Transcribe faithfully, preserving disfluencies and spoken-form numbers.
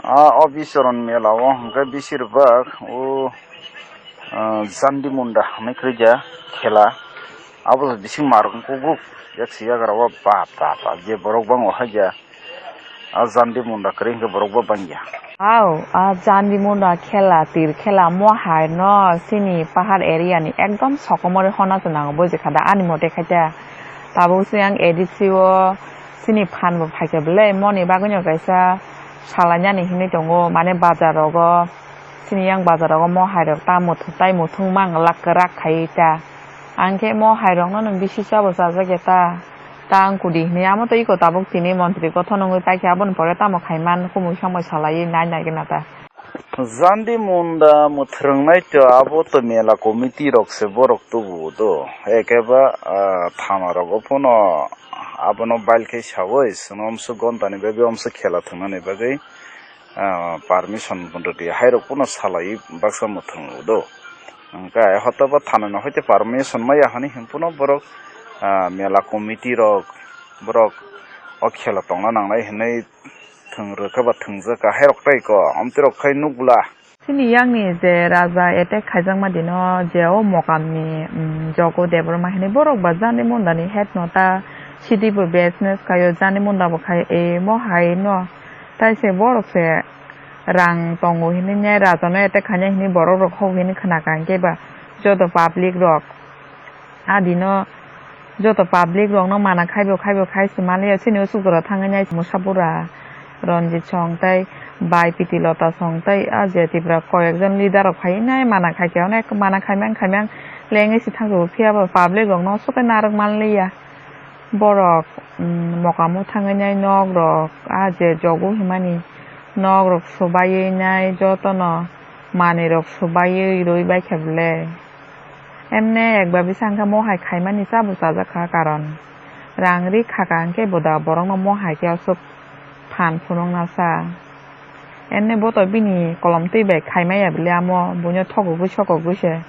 A Obichoron mela o hwnkhe besir bak o, ah, Jandi Munda hinwi khwlai ja khela. Abo bising mar wng kubuk yak si yagra o bap bap bap je borok bang o hai ja. A Jandi Munda kwrwi hwnkhe borok bo bang ya. Au, a Jandi Munda khela, tir khela, mo hai no sini pahar area ni ekdom sokomori hona se nango bo je khada ani mote khaita. Tabuk se yang A D C o sini phan bo phaikha belai, moni bagwi no kaisa salainani hinwi tongo, mane bazar rogo, sini yang bazar rogo mo hai rok ta muthung tai muthung mang lak kwrak khai ta. Ang khe mo hai rok no nwng bisi chabo chajak ya ta. Ta ang kudi hinwi amo tei iko tabuk tini montri gothon wngwi paikha, aboni pore tamo khaiman kumui samui salaiwi nai nai gana ta. Jandi Munda mwthwrwngnai to abo to mela committee rok se borok tubu do. Ekeba, ah, thana rogo phano abono bail khe sawi swnamswk gontani bagwi omswk khela thwngnani bagwi, ah, permission rwdi, hairok pono salai baksa mwthang do. Hwnkhe hotobo thanano hoite permission maya hwnwi hwnphano borok, ah, mela committee rok borok o khela tongna nangnai hwnwi thwng rwkha ba thwngjak kha, hairok tei ko omtwi rok khai nukla. Chini yakni je raja attack khaijakma dino je o Mokamni, um, Jogo Debbarma hinwi borok ba Jandi Mundani head no ta city bo business khaio, Jandi Munda bo khai, e, mo hai no. Tai se borok se rang tongo hinwi nai raja no attack khainai hinwi borok rok hok hinwi khna kha, hwnkhe ba joto public rok a dino joto public rok no mana khaibo khaibo khai se manliya, chini usuk jora thangwi nai Musa Bura, Ranjit song tei bai Piti Lota song tei a je Tripura koyek jon leader rok phai nai mana khai khe, onek mana khai mang khai mang lengwi se thang jago, phiya ba public rok no aswk khe narwk manliya. Borok, um, Mokamo thangwi nai nok rok, a je Jogo himani nok rok swbaiwi nai jotono manwi rok swbaiwi rwi bai kha bwle. Emne ekba bising khe mo hai khaimani chabo chajak kha, karon rang ri kha ka hwnkhe bo da borokno mo hai khe aswk phan phunukna sa. Emne bo to bini kolom twi bai khaimaya bwle, amo buino thokgwi sokgwi se.